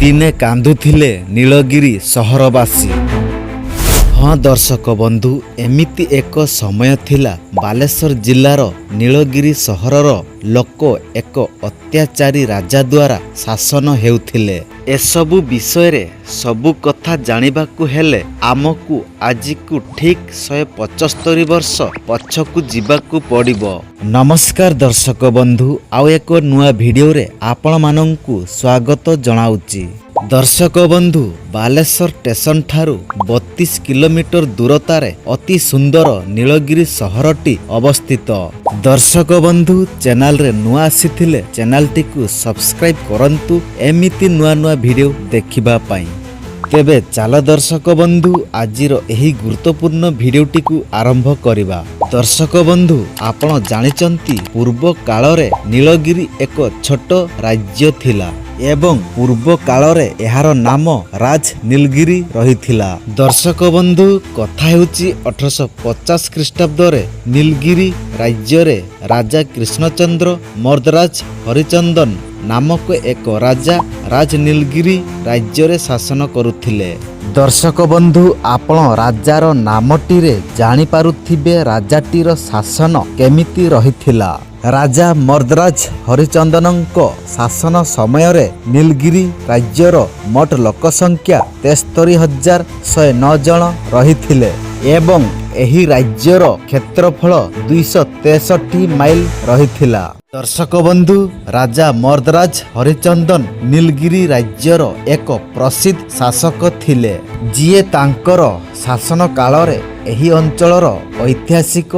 ଦିନେ କାନ୍ଦୁଥିଲେ ନୀଳଗିରି ସହରବାସୀ। ହଁ ଦର୍ଶକ ବନ୍ଧୁ, ଏମିତି ଏକ ସମୟ ଥିଲା, ବାଲେଶ୍ୱର ଜିଲ୍ଲାର ନୀଳଗିରି ସହରର ଲୋକ ଏକ ଅତ୍ୟାଚାରୀ ରାଜା ଦ୍ୱାରା ଶାସନ ହେଉଥିଲେ। ଏସବୁ ବିଷୟରେ ସବୁ କଥା ଜାଣିବାକୁ ହେଲେ ଆମକୁ ଆଜିକୁ ଠିକ୍ 175 ବର୍ଷ ପଛକୁ ଯିବାକୁ ପଡ଼ିବ। ନମସ୍କାର ଦର୍ଶକ ବନ୍ଧୁ, ଆଉ ଏକ ନୂଆ ଭିଡ଼ିଓରେ ଆପଣମାନଙ୍କୁ ସ୍ୱାଗତ ଜଣାଉଛି। ଦର୍ଶକ ବନ୍ଧୁ, ବାଲେଶ୍ୱର ଷ୍ଟେସନ ଠାରୁ 32 କିଲୋମିଟର ଦୂରତାରେ ଅତି ସୁନ୍ଦର ନୀଳଗିରି ସହରଟି ଅବସ୍ଥିତ। ଦର୍ଶକ ବନ୍ଧୁ, ଚ୍ୟାନେଲରେ ନୂଆ ଆସିଥିଲେ ଚ୍ୟାନେଲଟିକୁ ସବସ୍କ୍ରାଇବ୍ କରନ୍ତୁ ଏମିତି ନୂଆ ନୂଆ ଭିଡ଼ିଓ ଦେଖିବା ପାଇଁ। ତେବେ ଚାଲ ଦର୍ଶକ ବନ୍ଧୁ, ଆଜିର ଏହି ଗୁରୁତ୍ୱପୂର୍ଣ୍ଣ ଭିଡ଼ିଓଟିକୁ ଆରମ୍ଭ କରିବା। ଦର୍ଶକ ବନ୍ଧୁ, ଆପଣ ଜାଣିଛନ୍ତି, ପୂର୍ବ କାଳରେ ନୀଳଗିରି ଏକ ଛୋଟ ରାଜ୍ୟ ଥିଲା ଏବଂ ପୂର୍ବ କାଳରେ ଏହାର ନାମ ରାଜ ନୀଳଗିରି ରହିଥିଲା। ଦର୍ଶକ ବନ୍ଧୁ, କଥା ହେଉଛି 1850 ଖ୍ରୀଷ୍ଟାବ୍ଦରେ ନୀଳଗିରି ରାଜ୍ୟରେ ରାଜା କୃଷ୍ଣଚନ୍ଦ୍ର ମର୍ଦ୍ଦରାଜ ହରିଚନ୍ଦନ ନାମକ ଏକ ରାଜା ରାଜ ନୀଳଗିରି ରାଜ୍ୟରେ ଶାସନ କରୁଥିଲେ। ଦର୍ଶକ ବନ୍ଧୁ, ଆପଣ ରାଜାର ନାମଟିରେ ଜାଣିପାରୁଥିବେ ରାଜାଟିର ଶାସନ କେମିତି ରହିଥିଲା। ରାଜା ମର୍ଦ୍ଦରାଜ ହରିଚନ୍ଦନଙ୍କ ଶାସନ ସମୟରେ ନୀଳଗିରି ରାଜ୍ୟର ମୋଟ ଲୋକ ସଂଖ୍ୟା 73,109 ଜଣ ରହିଥିଲେ ଏବଂ ଏହି ରାଜ୍ୟର କ୍ଷେତ୍ରଫଳ 263 ମାଇଲ ରହିଥିଲା। ଦର୍ଶକ ବନ୍ଧୁ, ରାଜା ମର୍ଦ୍ଦରାଜ ହରିଚନ୍ଦନ ନୀଳଗିରି ରାଜ୍ୟର ଏକ ପ୍ରସିଦ୍ଧ ଶାସକ ଥିଲେ, ଯିଏ ତାଙ୍କର ଶାସନ କାଳରେ ଏହି ଅଞ୍ଚଳର ଐତିହାସିକ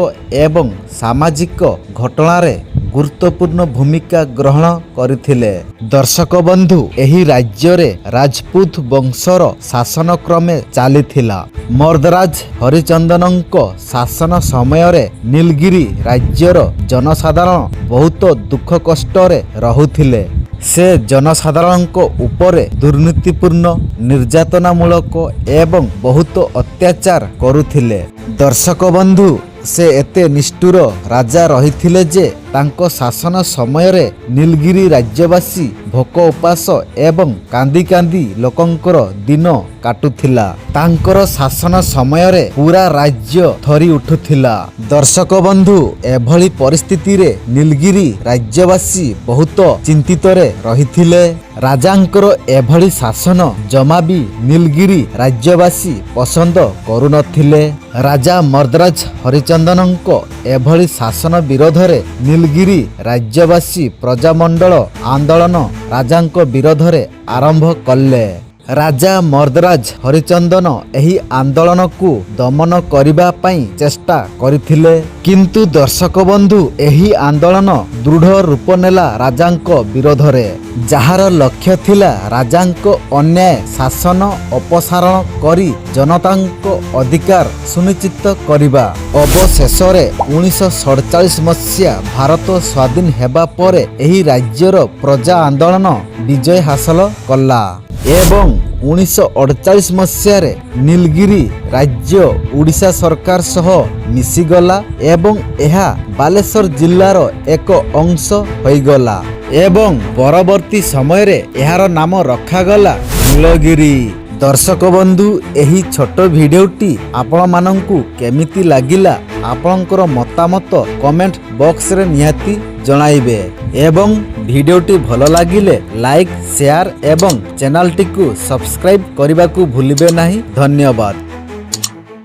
ଏବଂ ସାମାଜିକ ଘଟଣାରେ ଗୁରୁତ୍ୱପୂର୍ଣ୍ଣ ଭୂମିକା ଗ୍ରହଣ କରିଥିଲେ। ଦର୍ଶକ ବନ୍ଧୁ, ଏହି ରାଜ୍ୟରେ ରାଜପୁତ ବଂଶର ଶାସନ କ୍ରମେ ଚାଲିଥିଲା। ମର୍ଦ୍ଦରାଜ ହରିଚନ୍ଦନଙ୍କ ଶାସନ ସମୟରେ ନୀଳଗିରି ରାଜ୍ୟର ଜନସାଧାରଣ ବହୁତ ଦୁଃଖ କଷ୍ଟରେ ରହୁଥିଲେ। ସେ ଜନସାଧାରଣଙ୍କ ଉପରେ ଦୁର୍ନୀତିପୂର୍ଣ୍ଣ, ନିର୍ଯାତନାମୂଳକ ଏବଂ ବହୁତ ଅତ୍ୟାଚାର କରୁଥିଲେ। ଦର୍ଶକ ବନ୍ଧୁ, ସେ ଏତେ ନିଷ୍ଠୁର ରାଜା ରହିଥିଲେ ଯେ ତାଙ୍କ ଶାସନ ସମୟରେ ନୀଳଗିରି ରାଜ୍ୟବାସୀ ଭୋକ ଉପାସ ଏବଂ କାନ୍ଦି କାନ୍ଦି ଲୋକଙ୍କର ଦିନ କାଟୁଥିଲା। ତାଙ୍କର ଶାସନ ସମୟରେ ପୁରା ରାଜ୍ୟ ଥରି ଉଠୁଥିଲା। ଦର୍ଶକ ବନ୍ଧୁ, ଏଭଳି ପରିସ୍ଥିତିରେ ନୀଳଗିରି ରାଜ୍ୟବାସୀ ବହୁତ ଚିନ୍ତିତରେ ରହିଥିଲେ। ରାଜାଙ୍କର ଏଭଳି ଶାସନ ଜମା ବି ନୀଳଗିରି ରାଜ୍ୟବାସୀ ପସନ୍ଦ କରୁନଥିଲେ। ରାଜା ମର୍ଦ୍ଦରାଜ ହରିଚନ୍ଦନଙ୍କ ଏଭଳି ଶାସନ ବିରୋଧରେ ନୀଳଗିରି ରାଜ୍ୟବାସୀ ପ୍ରଜାମଣ୍ଡଳ ଆନ୍ଦୋଳନ ରାଜାଙ୍କ ବିରୋଧରେ ଆରମ୍ଭ କଲେ। ରାଜା ମର୍ଦ୍ଦରାଜ ହରିଚନ୍ଦନ ଏହି ଆନ୍ଦୋଳନକୁ ଦମନ କରିବା ପାଇଁ ଚେଷ୍ଟା କରିଥିଲେ। କିନ୍ତୁ ଦର୍ଶକ ବନ୍ଧୁ, ଏହି ଆନ୍ଦୋଳନ ଦୃଢ଼ ରୂପ ନେଲା ରାଜାଙ୍କ ବିରୋଧରେ, ଯାହାର ଲକ୍ଷ୍ୟ ଥିଲା ରାଜାଙ୍କ ଅନ୍ୟାୟ ଶାସନ ଅପସାରଣ କରି ଜନତାଙ୍କ ଅଧିକାର ସୁନିଶ୍ଚିତ କରିବା। ଅବଶେଷରେ 1947 ମସିହା ଭାରତ ସ୍ୱାଧୀନ ହେବା ପରେ ଏହି ରାଜ୍ୟର ପ୍ରଜା ଆନ୍ଦୋଳନ ବିଜୟ ହାସଲ କଲା ଏବଂ 1948 ମସିହାରେ ନୀଳଗିରି ରାଜ୍ୟ ଓଡ଼ିଶା ସରକାର ସହ ମିଶିଗଲା ଏବଂ ଏହା ବାଲେଶ୍ୱର ଜିଲ୍ଲାର ଏକ ଅଂଶ ହୋଇଗଲା ଏବଂ ପରବର୍ତ୍ତୀ ସମୟରେ ଏହାର ନାମ ରଖାଗଲା ନୀଳଗିରି। ଦର୍ଶକ ବନ୍ଧୁ, ଏହି ଛୋଟ ଭିଡ଼ିଓଟି ଆପଣମାନଙ୍କୁ କେମିତି ଲାଗିଲା, ଆପଣଙ୍କର ମତାମତ କମେଣ୍ଟ ବକ୍ସରେ ନିହାତି ଜଣାଇବେ ଏବଂ ଭିଡ଼ିଓଟି ଭଲ ଲାଗିଲେ ଲାଇକ୍, ସେୟାର ଏବଂ ଚ୍ୟାନେଲଟିକୁ ସବସ୍କ୍ରାଇବ୍ କରିବାକୁ ଭୁଲିବେ ନାହିଁ। ଧନ୍ୟବାଦ।